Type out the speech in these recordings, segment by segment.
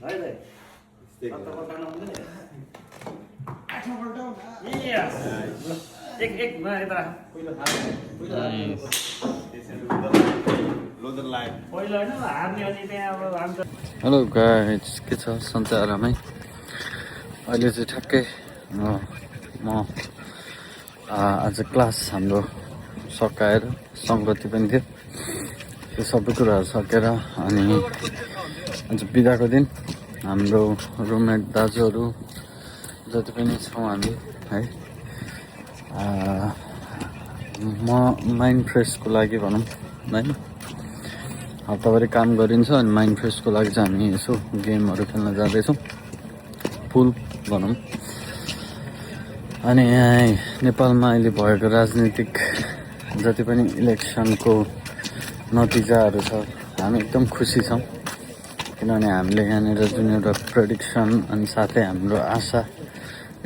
Hello guys, के छ सञ्चारमा अहिले चाहिँ ठ्याक्कै म आज क्लास हाम्रो सकाएर सङ्गति पनि थियो, त्यो सबै कुराहरू सकेर अनि आज बिदाको दिन हाम्रो रुममेट दाजुहरू जति पनि छौँ हामी है, म माइन्ड फ्रेसको लागि भनौँ होइन, हप्ताभरि काम गरिन्छ अनि माइन्ड फ्रेसको लागि चाहिँ हामी यसो गेमहरू खेल्न जाँदैछौँ, पुल भनौँ। अनि नेपालमा अहिले भएको राजनीतिक जति पनि इलेक्सनको नतिजाहरू छ, हामी एकदम खुसी छौँ, किनभने हामीले यहाँनिर जुन एउटा प्रेडिक्सन अनि साथै हाम्रो आशा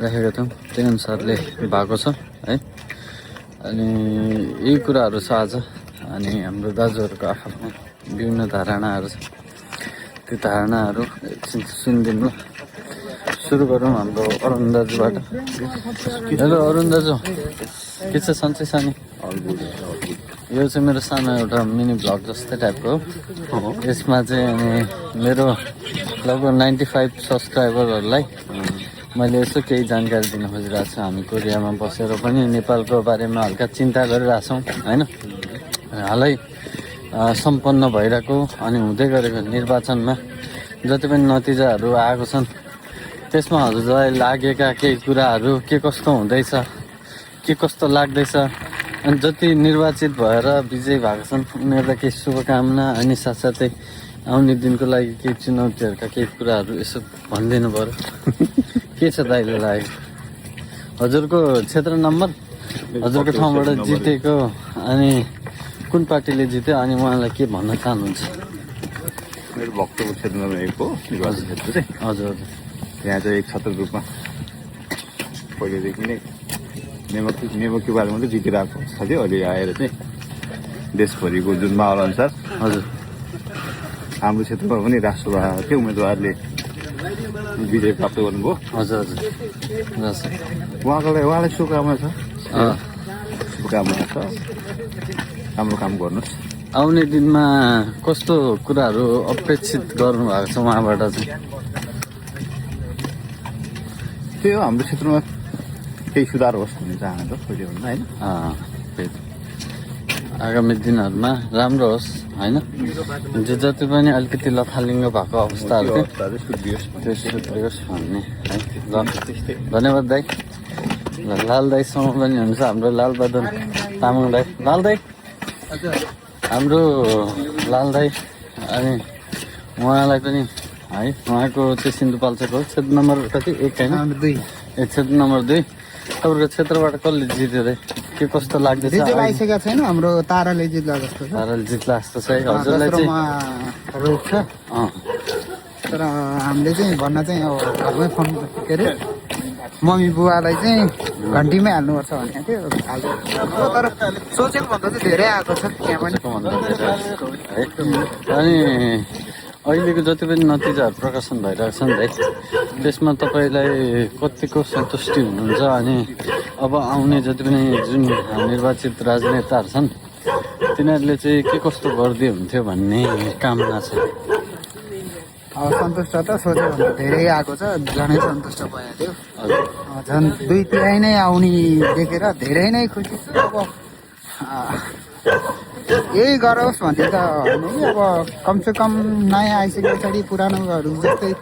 राखेका थियौँ त्यही अनुसारले भएको छ है। अनि यही कुराहरू छ आज। अनि हाम्रो दाजुहरूको आफ्नो विभिन्न धारणाहरू छ, त्यो धारणाहरू एकछिन सुनिदिनु ल। सुरु गरौँ हाम्रो अरुण दाजुबाट। हेलो अरुण दाजु, के छ सन्चै छ नि? यो चाहिँ मेरो सानो एउटा मिनी भ्लग जस्तै टाइपको हो। यसमा चाहिँ अनि मेरो लगभग 95 सब्सक्राइबरहरूलाई मैले यसो केही जानकारी दिन खोजिरहेको छु। हामी कोरियामा बसेर पनि नेपालको बारेमा हल्का चिन्ता गरिरहेछौँ होइन। हालै सम्पन्न भइरहेको अनि हुँदै गरेको निर्वाचनमा जति पनि नतिजाहरू आएको छन् त्यसमा हजुरलाई लागेका केही कुराहरू के कस्तो हुँदैछ, के कस्तो लाग्दैछ, अनि जति निर्वाचित भएर विजयी भएको छन् उनीहरूलाई केही शुभकामना अनि साथसाथै आउने दिनको लागि केही चुनौतीहरूका केही कुराहरू यसो भनिदिनु पऱ्यो। के छ दाइले लागेको? हजुरको क्षेत्र नम्बर, हजुरको ठाउँबाट जितेको अनि कुन पार्टीले जित्यो अनि उहाँलाई के भन्न चाहनुहुन्छ? मेरो भक्तपुर क्षेत्रमा रहेको निर्वाचन क्षेत्र चाहिँ हजुर हजुर, यहाँ चाहिँ एक छत्र रूपमा पहिलेदेखि नै नेमकको बारेमा चाहिँ जितिरहेको अवस्था थियो। अहिले आएर चाहिँ देशभरिको जुन माहौल अनुसार हजुर हाम्रो क्षेत्रमा पनि राष्ट्रवादकै उम्मेदवारले विजय प्राप्त गर्नुभयो। हजुर हजुर, उहाँलाई शुभकामना छ, शुभकामना छ, राम्रो काम गर्नुहोस्। आउने दिनमा कस्तो कुराहरू अपेक्षित गर्नु भएको छ उहाँबाट चाहिँ? त्यही हो, हाम्रो क्षेत्रमा केही सुधार होस् भन्ने चाहना त खोज्यो भन्दा होइन। आगामी दिनहरूमा राम्रो होस् होइन। जति पनि अलिकति लथालिङ्ग भएको अवस्थाहरू त्यो सुध्रियोस् भन्ने है। ल धन्यवाद दाइ। ल लाल दाइसँग पनि हुन्छ हाम्रो लालबहादुर तामाङ दाइ। लाल दाइ हाम्रो लाल दाइ, अनि उहाँलाई पनि है, उहाँको चाहिँ सिन्धुपाल्चोक हो, क्षेत्र नम्बर कति? 1 होइन 2? क्षेत्र नम्बर 2। तपाईँको क्षेत्रबाट कसले जित्यो दाइ? के कस्तो लाग्दैछ? आइसकेको छैन, हाम्रो ताराले जित्ला जस्तो छ। ताराले जित्ला जस्तो छ है। हजुरलाई चाहिँ रोग छ, तर हामीले चाहिँ भन्न चाहिँ अब घरमै फोन के अरे मम्मी बुवालाई चाहिँ घन्टीमै हाल्नुपर्छ भनेको थियो, तर सोचेको भन्दा चाहिँ धेरै आएको छ त्यहाँ पनि। अनि अहिलेको जति पनि नतिजाहरू प्रकाशन भइरहेको छ नि है, त्यसमा तपाईँलाई कतिको सन्तुष्टि हुनुहुन्छ? अनि अब आउने जति पनि जुन निर्वाचित राजनेताहरू छन् तिनीहरूले चाहिँ के कस्तो गरिदियो हुन्थ्यो भन्ने कामना छ? अब सन्तुष्ट त सोच्यो भन्दा धेरै आएको छ, झनै सन्तुष्ट भयो थियो। झन् 2-3 नै आउने देखेर धेरै नै खुसी छु। अब यही गरोस् भन्ने त होइन कि, अब कमसेकम नयाँ आइसके पछाडि पुरानोहरू जस्तै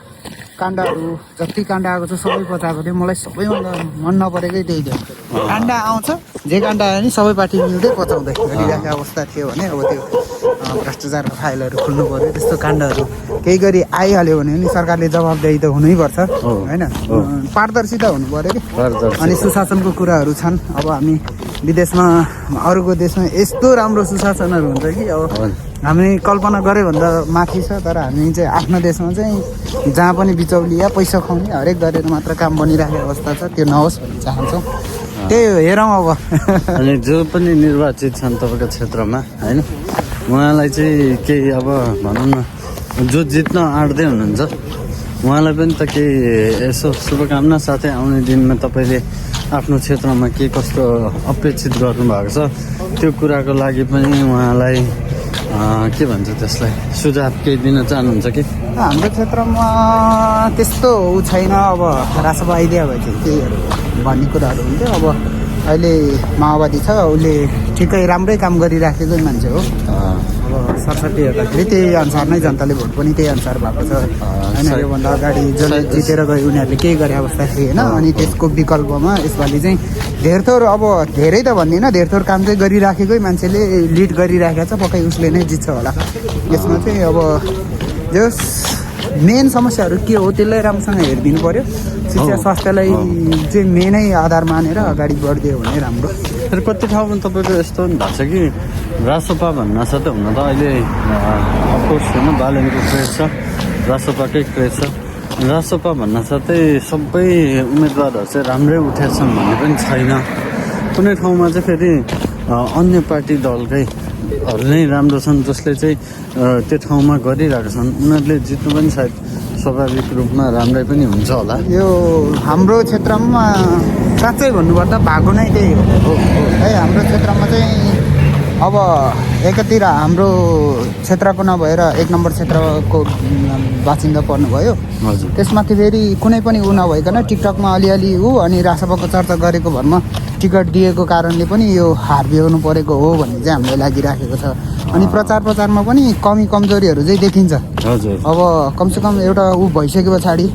काण्डहरू जति काण्ड आएको छ सबै पचाएको थियो। मलाई सबैभन्दा मन नपरेकै त्यही थियो। काण्ड आउँछ, जे काण्ड आयो नि सबै पार्टी मिल्दै पचाउँदै गरिरहेको अवस्था थियो भने अब त्यो भ्रष्टाचारको फाइलहरू खुल्नु पऱ्यो। त्यस्तो काण्डहरू केही गरी आइहाल्यो भने नि सरकारले जवाबदेही त हुनैपर्छ होइन, पारदर्शी त हुनु पऱ्यो कि। अनि सुशासनको कुराहरू छन्। अब हामी विदेशमा अरूको देशमा यस्तो राम्रो सुशासनहरू हुन्छ कि अब हामी कल्पना गरे भन्दा माथि छ। तर हामी चाहिँ आफ्नो देशमा चाहिँ जहाँ पनि बिचौलिया पैसा खुवाउने हरेक गरेर मात्र काम बनिरहेको अवस्था छ, त्यो नहोस् भन्ने चाहन्छौँ। त्यही हो, हेरौँ अब। अनि जो पनि निर्वाचित छन् तपाईँको क्षेत्रमा होइन, उहाँलाई चाहिँ केही अब भनौँ न, जो जित्न आँट्दै हुनुहुन्छ उहाँलाई पनि त केही यसो शुभकामना साथै आउने दिनमा तपाईँले आफ्नो क्षेत्रमा के कस्तो अपेक्षित गर्नुभएको छ त्यो कुराको लागि पनि उहाँलाई के भन्छ त्यसलाई सुझाव केही दिन चाहनुहुन्छ कि? हाम्रो क्षेत्रमा त्यस्तो ऊ छैन। अब रासपा आइदिया भए चाहिँ केहीहरू भन्ने कुराहरू हुन्थ्यो। अब अहिले माओवादी छ, उसले ठिकै राम्रै काम गरिराखेकै मान्छे हो। अब सरस्वती हेर्दाखेरि त्यही अनुसार नै जनताले भोट पनि त्यही अनुसार भएको छ होइन। योभन्दा अगाडि जसले जितेर गए उनीहरूले केही गरे अवस्था थिएन। अनि त्यसको विकल्पमा यसपालि चाहिँ धेरथोर, अब धेरै त भन्दिनँ, धेरथोर काम चाहिँ गरिराखेकै मान्छेले लिड गरिराखेको छ, पक्कै उसले नै जित्छ होला। यसमा चाहिँ अब जस मेन समस्याहरू के हो त्यसलाई राम्रोसँग हेरिदिनु पर्यो। शिक्षा स्वास्थ्यलाई चाहिँ मेनै आधार मानेर अगाडि बढिदियो भने राम्रो। तर कति ठाउँमा तपाईँको यस्तो पनि भएको छ कि रासोपा भन्न साथै हुन त अहिले अफकोर्स होइन बालनको क्रेज छ, रासोपाकै क्रेज छ। रासोपा भन्न साथै सबै उम्मेदवारहरू चाहिँ राम्रै उठेछन् भन्ने पनि छैन। कुनै ठाउँमा चाहिँ फेरि अन्य पार्टी दलकैहरू नै राम्रो छन् जसले चाहिँ त्यो ठाउँमा गरिरहेको छन्। उनीहरूले जित्नु पनि सायद स्वाभाविक रूपमा राम्रै पनि हुन्छ होला। यो हाम्रो क्षेत्रमा साँच्चै भन्नुपर्दा भएको नै त्यही हो है। हाम्रो क्षेत्रमा चाहिँ अब एकातिर हाम्रो क्षेत्रको नभएर 1 नम्बर क्षेत्रको बासिन्दा पर्नुभयो। हजुर। त्यसमाथि फेरि कुनै पनि ऊ नभइकन टिकटकमा अलिअलि ऊ अनि रासपाको चर्चा गरेको भरमा टिकट दिएको कारणले पनि यो हार बिहोर्नु परेको हो भन्ने चाहिँ हामीलाई लागिराखेको छ। अनि प्रचारमा पनि कमी कमजोरीहरू चाहिँ देखिन्छ। हजुर। अब कमसेकम एउटा ऊ भइसके पछाडि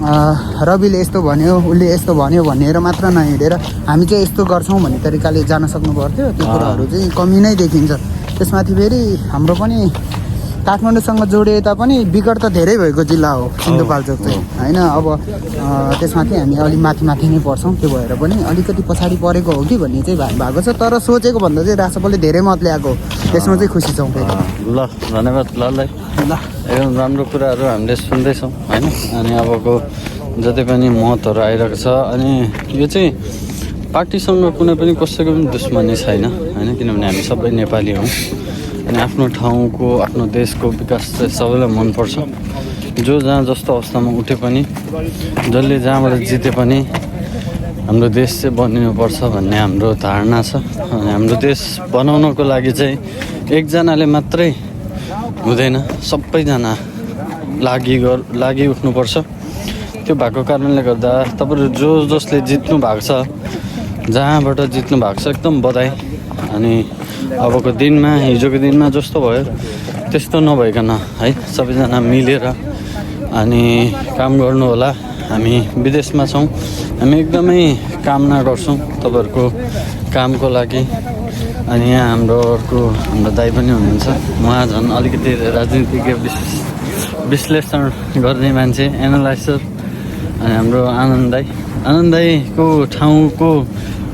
रविले यस्तो भन्यो, उसले यस्तो भन्यो भनेर मात्र नहिँडेर हामी चाहिँ यस्तो गर्छौँ भन्ने तरिकाले जान सक्नु पर्थ्यो। त्यो कुराहरू चाहिँ कमी नै देखिन्छ। त्यसमाथि फेरि हाम्रो पनि काठमाडौँसँग जोडिए तापनि विकट त धेरै भएको जिल्ला हो सिन्धुपाल्चोक चाहिँ होइन। अब त्यसमाथि हामी अलिक माथि नै पर्छौँ। त्यो भएर पनि अलिकति पछाडि परेको हो कि भन्ने चाहिँ भएको छ। तर सोचेको भन्दा चाहिँ रासपाले धेरै मत ल्याएको हो, त्यसमा चाहिँ खुसी छौँ। ल धन्यवाद। ल एकदम राम्रो कुराहरू हामीले सुन्दैछौँ होइन। अनि अबको जति पनि मतहरू आइरहेको छ अनि यो चाहिँ पार्टीसँग कुनै पनि कसैको पनि दुश्मनी छैन होइन। किनभने हामी सबै नेपाली हौँ अनि आफ्नो ठाउँको आफ्नो देशको विकास चाहिँ सबैलाई मनपर्छ। जो जहाँ जस्तो अवस्थामा उठे पनि जसले जहाँबाट जिते पनि हाम्रो देश चाहिँ बनिनुपर्छ भन्ने हाम्रो धारणा छ। अनि हाम्रो देश बनाउनको लागि चाहिँ एकजनाले मात्रै हुँदैन, सबैजना लागि उठ्नुपर्छ। त्यो भएको कारणले गर्दा तपाईँहरू जसले जित्नु भएको छ, जहाँबाट जित्नु भएको छ एकदम बधाई। अनि अबको दिनमा हिजोको दिनमा जस्तो भयो त्यस्तो नभइकन है सबैजना मिलेर अनि काम गर्नु होला। हामी विदेशमा छौँ, हामी एकदमै कामना गर्छौँ तपाईँहरूको कामको लागि। अनि यहाँ हाम्रो दाइ पनि हुनुहुन्छ, उहाँ झन् अलिकति राजनीतिक विश्लेषण गर्ने मान्छे, एनालाइजर। अनि हाम्रो आनन्द दाइको ठाउँको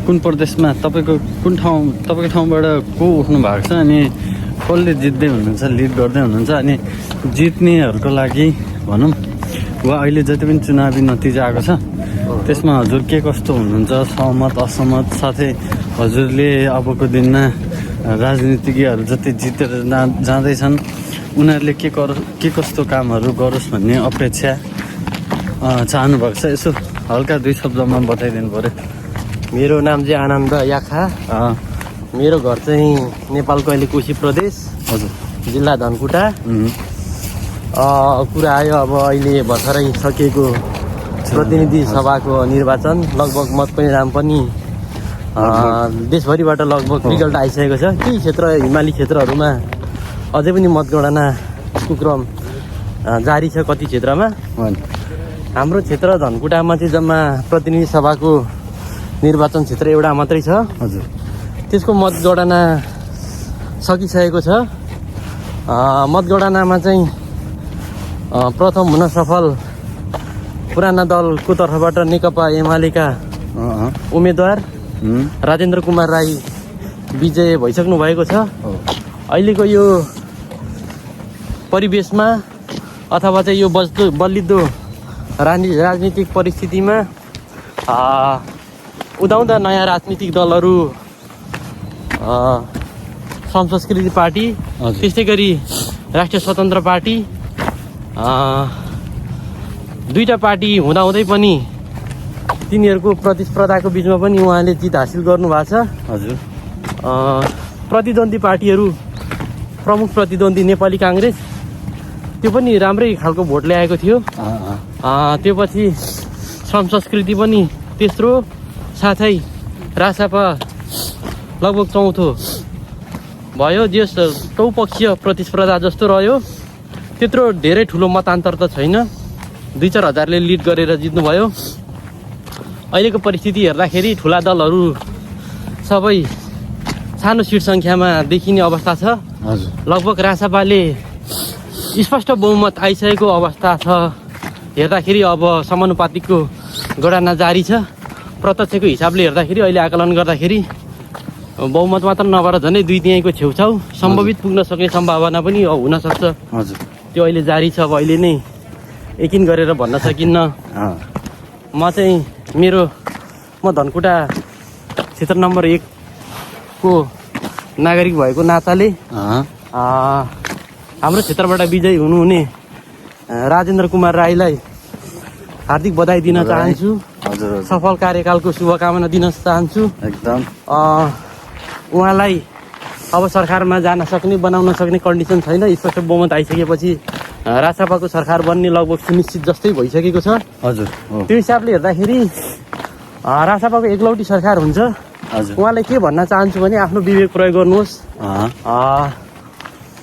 कुन प्रदेशमा तपाईँको ठाउँबाट को उठ्नु भएको छ अनि कसले जित्दै हुनुहुन्छ, लिड गर्दै हुनुहुन्छ अनि जित्नेहरूको लागि भनौँ वा अहिले जति पनि चुनावी नतिजा आएको छ त्यसमा हजुर के कस्तो हुनुहुन्छ, सहमत असहमत? साथै हजुरले अबको दिनमा राजनीतिज्ञहरू जति जितेर जाँदैछन् उनीहरूले के कस्तो कामहरू गरोस् भन्ने अपेक्षा चाहनु भएको छ? यसो हल्का 2 शब्दमा बताइदिनु पऱ्यो। मेरो नाम चाहिँ आनन्द याखा। मेरो घर चाहिँ नेपालको अहिले कोशी प्रदेश, हजुर, जिल्ला धनकुटा। कुरा आयो अब अहिले भर्खरै सकिएको प्रतिनिधि सभाको निर्वाचन, लगभग मत परिणाम पनि देशभरिबाट लगभग रिजल्ट आइसकेको छ। केही क्षेत्र हिमाली क्षेत्रहरूमा अझै पनि मतगणनाको क्रम जारी छ कति क्षेत्रमा। हाम्रो क्षेत्र धनकुटामा चाहिँ जम्मा प्रतिनिधि सभाको निर्वाचन क्षेत्र एउटा मात्रै छ। हजुर। त्यसको मतगणना सकिसकेको छ। मतगणनामा चाहिँ प्रथम हुन सफल पुराना दलको तर्फबाट नेकपा एमालेका उम्मेदवार राजेन्द्र कुमार राई विजय भइसक्नु भएको छ। अहिलेको यो परिवेशमा अथवा चाहिँ यो बलिदो राजनीतिक परिस्थितिमा उदाउँदा नयाँ राजनीतिक दलहरू संस्कृति पार्टी, त्यस्तै गरी राष्ट्रिय स्वतन्त्र पार्टी, दुईटा पार्टी हुँदाहुँदै पनि तिनीहरूको प्रतिस्पर्धाको बिचमा पनि उहाँले जित हासिल गर्नुभएको छ। हजुर प्रतिद्वन्दी पार्टीहरू प्रमुख प्रतिद्वन्दी नेपाली काङ्ग्रेस त्यो पनि राम्रै खालको भोट ल्याएको थियो। त्यो पछि श्रम संस्कृति पनि तेस्रो, साथै रासपा लगभग चौथो भयो। जस चौपक्षीय प्रतिस्पर्धा जस्तो रह्यो। त्यत्रो धेरै ठुलो मतान्तर त छैन, 2-4 हजारले लिड गरेर जित्नुभयो। अहिलेको परिस्थिति हेर्दाखेरि ठुला दलहरू सबै सानो सिट सङ्ख्यामा देखिने अवस्था छ। हजुर लगभग रासपाले स्पष्ट बहुमत आइसकेको अवस्था छ। हेर्दाखेरि अब समानुपातिकको गणना जारी छ। प्रत्यक्षको हिसाबले हेर्दाखेरि अहिले आकलन गर्दाखेरि बहुमत मात्र नभएर झन्डै 2/3को छेउछाउ सम्भवित पुग्न सक्ने सम्भावना पनि हुनसक्छ। हजुर त्यो अहिले जारी छ। अब अहिले नै यकिन गरेर भन्न सकिन्न। म चाहिँ म धनकुटा क्षेत्र नम्बर 1 को नागरिक भएको नाताले हाम्रो क्षेत्रबाट विजयी हुनुहुने राजेन्द्र कुमार राईलाई हार्दिक बधाई दिन चाहन्छु। हजुर सफल कार्यकालको शुभकामना दिन चाहन्छु। एकदम उहाँलाई अब सरकारमा जान सक्ने बनाउन सक्ने कन्डिसन छैन। स्पष्ट बहुमत आइसकेपछि रासपाको सरकार बन्ने लगभग सुनिश्चित जस्तै भइसकेको छ। हजुर त्यो हिसाबले हेर्दाखेरि रासपाको एकलौटी सरकार हुन्छ। हजुर उहाँलाई के भन्न चाहन्छु भने आफ्नो विवेक प्रयोग गर्नुहोस्।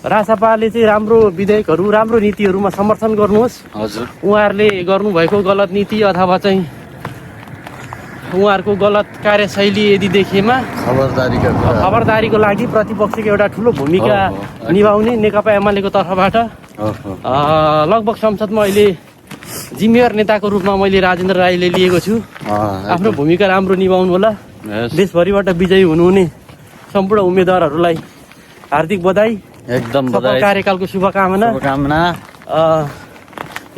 रासपाले चाहिँ राम्रो विधेयकहरू राम्रो नीतिहरूमा समर्थन गर्नुहोस्। हजुर उहाँहरूले गर्नुभएको गलत नीति अथवा चाहिँ उहाँहरूको गलत कार्यशैली यदि देखिएमा खबरदारीको लागि प्रतिपक्षको एउटा ठुलो भूमिका निभाउने नेकपा एमालेको तर्फबाट लगभग संसदमा अहिले जिम्मेवार नेताको रूपमा मैले राजेन्द्र राईले लिएको छु। आफ्नो भूमिका राम्रो निभाउनु होला। देशभरिबाट विजयी हुनुहुने सम्पूर्ण उम्मेदवारहरूलाई हार्दिक बधाई, एकदम सफल कार्यकालको शुभकामना।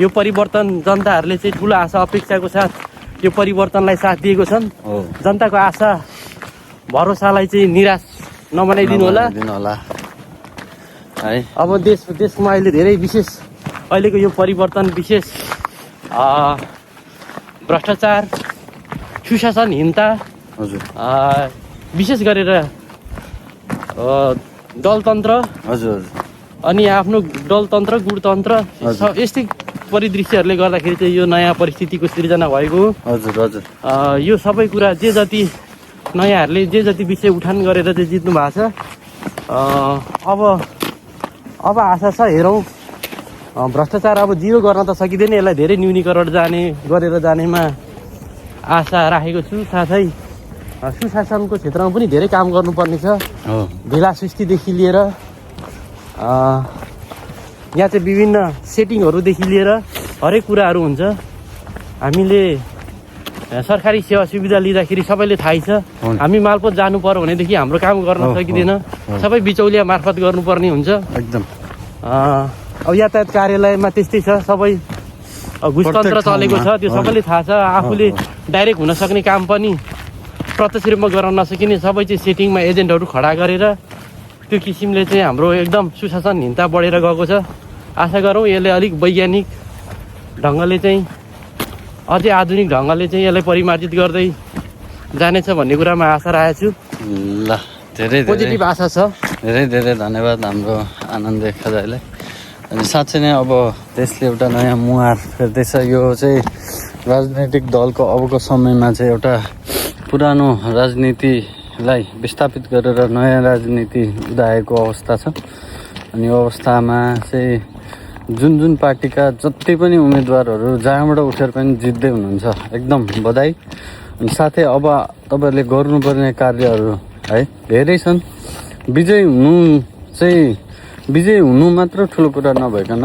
यो परिवर्तन जनताहरूले चाहिँ ठुलो आशा अपेक्षाको साथ यो परिवर्तनलाई साथ दिएको छन्। जनताको आशा भरोसालाई चाहिँ निराश नबनाइदिनु होला है। अब देशमा अहिले धेरै विशेष अहिलेको यो परिवर्तन विशेष भ्रष्टाचार, सुशासनहीनता, हजुर विशेष गरेर दलतन्त्र, हजुर अनि आफ्नो दलतन्त्र गुटतन्त्र यस्तै परिदृश्यहरूले गर्दाखेरि चाहिँ यो नयाँ परिस्थितिको सिर्जना भएको। हजुर हजुर यो सबै कुरा जे जति नयाँहरूले जे जति विषय उठान गरेर चाहिँ जित्नु भएको छ। अब आशा छ, हेरौँ। भ्रष्टाचार अब जिरो गर्न त सकिँदैन, यसलाई धेरै न्यूनीकरण गरेर जानेमा आशा राखेको छु। साथै सुशासनको क्षेत्रमा पनि धेरै काम गर्नुपर्ने छ। भेला सृष्टिदेखि लिएर यहाँ चाहिँ विभिन्न सेटिङहरूदेखि लिएर हरेक कुराहरू हुन्छ। हामीले सरकारी सेवा सुविधा लिँदाखेरि सबैले थाहै छ। हामी मालपोत जानु पर्यो भनेदेखि हाम्रो काम गर्न सकिँदैन, सबै बिचौलिया मार्फत गर्नुपर्ने हुन्छ। एकदम अब यातायात कार्यालयमा त्यस्तै छ, सबै घुसतन्त्र चलेको छ, त्यो सबैले थाहा छ। आफूले डाइरेक्ट हुन सक्ने काम पनि प्रत्यक्ष रूपमा गर्न नसकिने सबै चाहिँ सेटिङमा एजेन्टहरू खडा गरेर त्यो किसिमले चाहिँ हाम्रो एकदम सुशासनहीनता बढेर गएको छ। आशा गरौँ यसले अलिक वैज्ञानिक ढङ्गले चाहिँ अझै आधुनिक ढङ्गले चाहिँ यसलाई परिमार्जित गर्दै जानेछ भन्ने कुरामा आशा राखेको छु। ल धेरै पोजिटिभ आशा छ। धेरै धेरै धन्यवाद हाम्रो आनन्द खजालाई। अनि साँच्चै नै अब देशले एउटा नयाँ मुहार फेर्दैछ। यो चाहिँ राजनैतिक दलको अबको समयमा चाहिँ एउटा पुरानो राजनीतिलाई विस्थापित गरेर नयाँ राजनीति उदाएको अवस्था छ। अनि यो अवस्थामा चाहिँ जुन पार्टीका जति पनि उम्मेदवारहरू जहाँबाट उठेर पनि जित्दै हुनुहुन्छ, एकदम बधाई। अनि साथै अब तपाईँहरूले गर्नुपर्ने कार्यहरू है धेरै छन्। विजय हुनु मात्र ठुलो कुरा नभइकन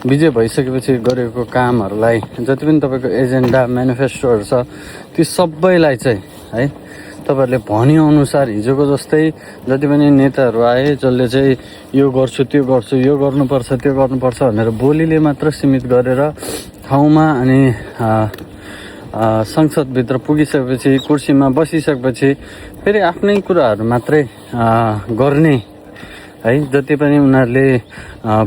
विजय भइसकेपछि गरेको कामहरूलाई जति पनि तपाईँको एजेन्डा म्यानिफेस्टोहरू छ ती सबैलाई चाहिँ है तपाईँहरूले भनेअनुसार हिजोको जस्तै जति पनि नेताहरू आए जसले चाहिँ यो गर्छु त्यो गर्छु यो गर्नुपर्छ त्यो गर्नुपर्छ भनेर बोलीले मात्र सीमित गरेर ठाउँमा अनि संसदभित्र पुगिसकेपछि कुर्सीमा बसिसकेपछि फेरि आफ्नै कुराहरू मात्रै गर्ने है जति पनि उनीहरूले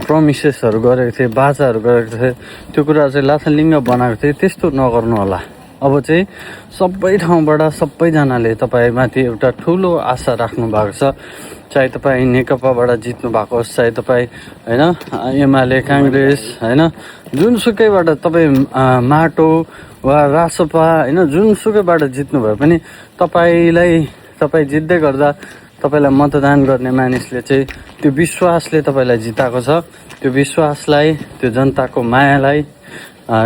प्रमिसेसहरू गरेको थिए बाचाहरू गरेको थिए त्यो कुरा चाहिँ लाथालिङ्ग बनाएको थिए त्यस्तो नगर्नु होला अब चाहिँ सबै ठाउँबाट सबैजनाले तपाईँमाथि एउटा ठुलो आशा राख्नु भएको छ चाहे तपाईँ नेकपाबाट जित्नु भएको होस् चाहे तपाईँ होइन एमाले काङ्ग्रेस होइन जुनसुकैबाट तपाईँ माटो वा रासपा होइन जुनसुकैबाट जित्नु भए पनि तपाईँ जित्दै गर्दा तपाईँलाई मतदान गर्ने मानिसले चाहिँ त्यो विश्वासले तपाईँलाई जिताएको छ त्यो विश्वासलाई त्यो जनताको मायालाई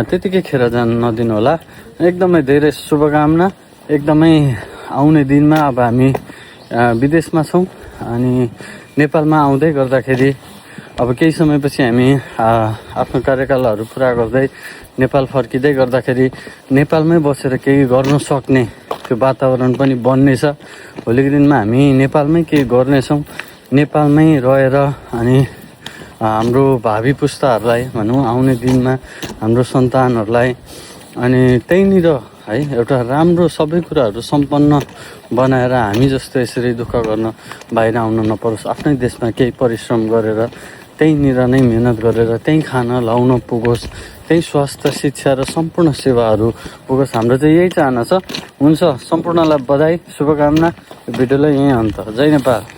त्यतिकै खेर जान नदिनु होला एकदमै धेरै शुभकामना एकदमै आउने दिनमा अब हामी विदेशमा छौँ अनि नेपालमा आउँदै गर्दाखेरि अब केही समयपछि हामी आफ्नो कार्यकालहरू पुरा गर्दै नेपाल फर्किँदै गर्दाखेरि नेपालमै बसेर केही गर्न सक्ने त्यो वातावरण पनि बन्नेछ भोलिको दिनमा हामी नेपालमै केही गर्नेछौँ नेपालमै रहेर अनि हाम्रो भावी पुस्ताहरूलाई भनौँ आउने दिनमा हाम्रो सन्तानहरूलाई अनि त्यहीँनिर है एउटा राम्रो सबै कुराहरू सम्पन्न बनाएर हामी जस्तो यसरी दुःख गर्न बाहिर आउन नपरोस् आफ्नै देशमा केही परिश्रम गरेर त्यहीँनिर नै मिहिनेत गरेर त्यहीँ खान लाउन पुगोस् त्यही स्वास्थ्य शिक्षा र सम्पूर्ण सेवाहरू पुगोस् हाम्रो चाहिँ यही चाहना छ हुन्छ सम्पूर्णलाई बधाई शुभकामना भिडियोलाई यहीँ अन्त जय नेपाल।